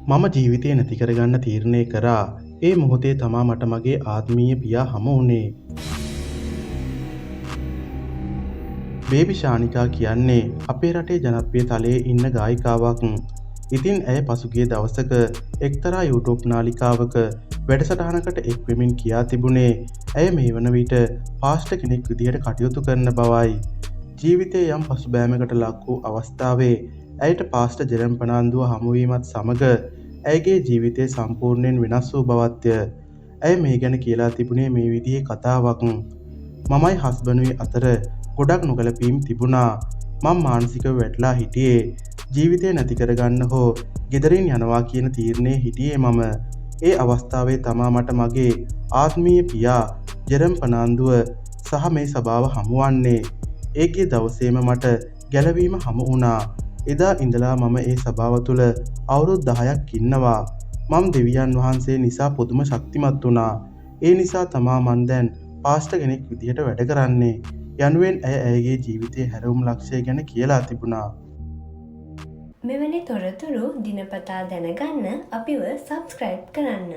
මම ජීවිතය නැති කරගන්න තීරණය කරා. ඒ මොහොතේ තමා මට මගේ ආත්මීය පියා හමු වුණේ. බේබි ශානිකා කියන්නේ අපේ රටේ ජනප්‍රිය තලයේ ඉන්න ගායිකාවක්. ඉතින් ඇය පසුගිය දවසක එක්තරා YouTube නාලිකාවක වැඩසටහනකට එක්වෙමින් කියා තිබුණේ ඇය මේ වන විට පාස්ටර් කෙනෙක් විදිහට කටයුතු කරන බවයි. ජීවිතයේ යම් පසුබෑමකට ලක් වූ අවස්ථාවේ ඇයට පාස්ටර් ජෙරම් ප්‍රනාන්දුව හමුවීමත් සමග ඇයගේ ජීවිතය සම්පූර්ණයෙන් වෙනස් වූ බවත්ය. ඇය මේ ගැන කියලා තිබුණේ මේ විදිහේ කතාවක්. මමයි හස්බන්ඩුයි අතර ගොඩක් නොගැලපීම් තිබුණා. මං මානසිකව වැටලා හිටියේ. ජීවිතය නැති කරගන්න හෝ ගෙදරින් යනවා කියන තීරණයේ හිටියේ මම. ඒ අවස්ථාවේ තමා මට මගේ ආත්මීය පියා ජෙරම් ප්‍රනාන්දුව සහ මේ සභාව හමුවන්නේ. ඒකේ දවසේම මට ගැලවීම හමු වුණා. එදා ඉඳලා මම ඒ සභාව තුළ අවුරුදු 10ක් ඉන්නවා. මම දෙවියන් වහන්සේ නිසා පුදුම ශක්තිමත් වුණා. ඒ නිසා තමා මං දැන් පාස්ටර් කෙනෙක් විදිහට වැඩ කරන්නේ. යනුවෙන් ඇය ඇයගේ ජීවිතයේ හැරවුම් ලක්ෂ්‍යය ගැන කියලා තිබුණා. මෙවැනි තොරතුරු දිනපතා දැනගන්න අපිව සබ්ස්ක්‍රයිබ් කරන්න.